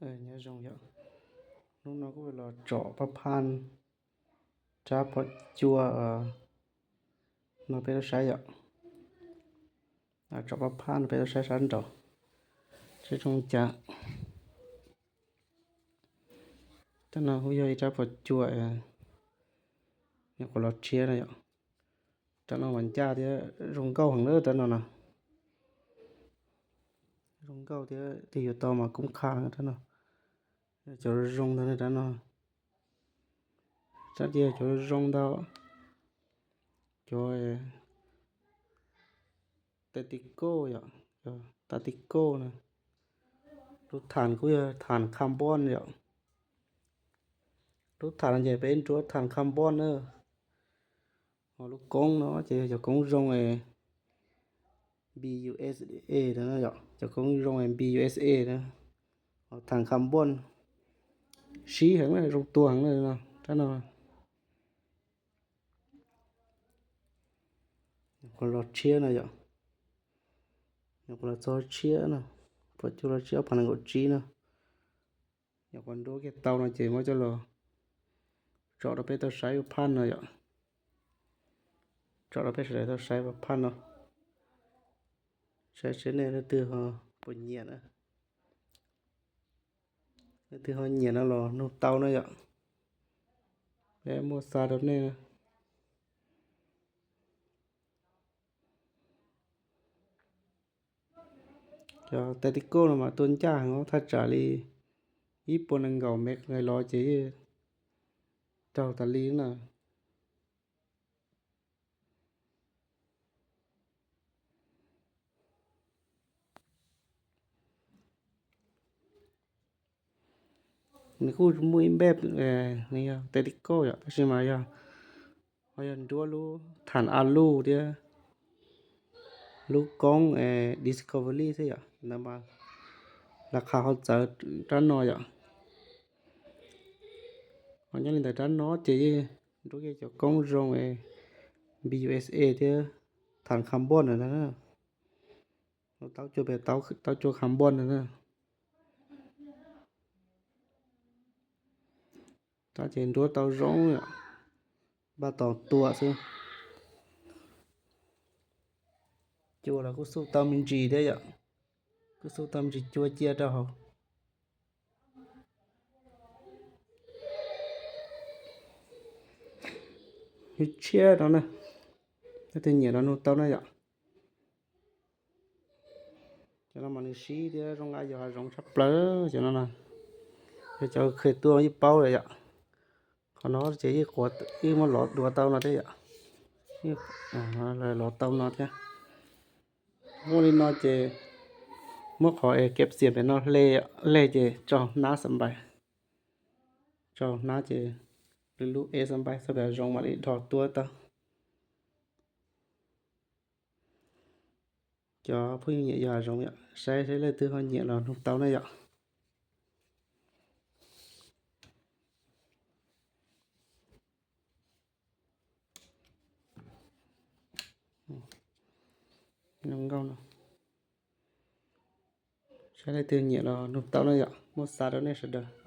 Nyob zoo yom, hnub no kuj los tsom pab phaj rab phom cua no peb tau saib yom. Tsom pab phaj no peb tau saib sab nraud seb zoo cas. Rab no kuj yog ib rab phom cua nyuam qhuav los tshiab na yom. Rab no mas ncaj thiab zoo nkauj heev na rab no na. Zoo nkauj thiab tig yuav tau mas koob kha rab no. Cov zoo ntag rab no. Rab tiag cov zoo ntag. Cov tactical yom, tactical na. Lub thas kuj yog thas carbon yom. Lub thas no ces peb nruab thas carbon na. Ho lub koob no ces yog cov koob zoo B U S A na yom, cov koob zoo B U S A na. Ho thas carbon sib heev na, zoo tuag heev na no, rab no. Nyuam qhuav los tshiab no yom. Nyuam qhuav los txog tshiab no, phom cua los tshiab ob phav nees nkaum tsib no. Nyuam qhuav nruab kiag tau no ces muab coj los tsom rau peb tau saib ua phaj no yom. Tsom rau peb sawv daws tau saib ua phaj no. Saib seb nej leej twg ho puas nyiam na. Leej twg ho nyiam no los nug tau na yom. Peb muaj xa rau nej na. Cov tactical no mas tuaj ncaj heev, thaj tsam li ib puas nees nkaum mev los ces yeej raug tas li na. Nws kuj muaj ib npej, nws yog tactical yom, tab sis mas yog, ho yog nruab lub thas a luj thiab lub koob Discovery xwb yom, ntawd mas laj qha ho txawv rab no yom. Ho nyob li ntawd rab no ces yeej nruab kiag cov koob zoo B U S A thiab thas carbon ntawd na. Taub cua pem taub cua carbon ntawd na. Tab ces nruab tau zoo yom, npaj tos tua xwb. Cua los kuj xub tau me ntsis thiab yom, kuj xub tau me ntsis cua cia rau hauv. Ib tshiab no na, leej twg nyiam los nug tau na yom. Cov no mas nws sib thiab zoo nqa yos hav zoov tshaj plaws cov no na. Yog cov kheev tuaj yeej paub lawm yom. Qhov no ces yeej quav, yeej muab lov duav tau no thiab yom. Lov tau no thiab. Muaj li no ces muab qhov es kev xiam pem no hle, hle ces tso hnab xa npais, tso hnab ces lub lub es xa npais txog pem hav zoov mam li dhos tuab tau. Cov phooj ywg nyiam yos hav zoov yom, saib saib leej twg ho nyiam los nug tau na yom. Zoo nkauj no. Saib leej twg nyiam los nug tau na yom, muab xa rau nej sawv daws.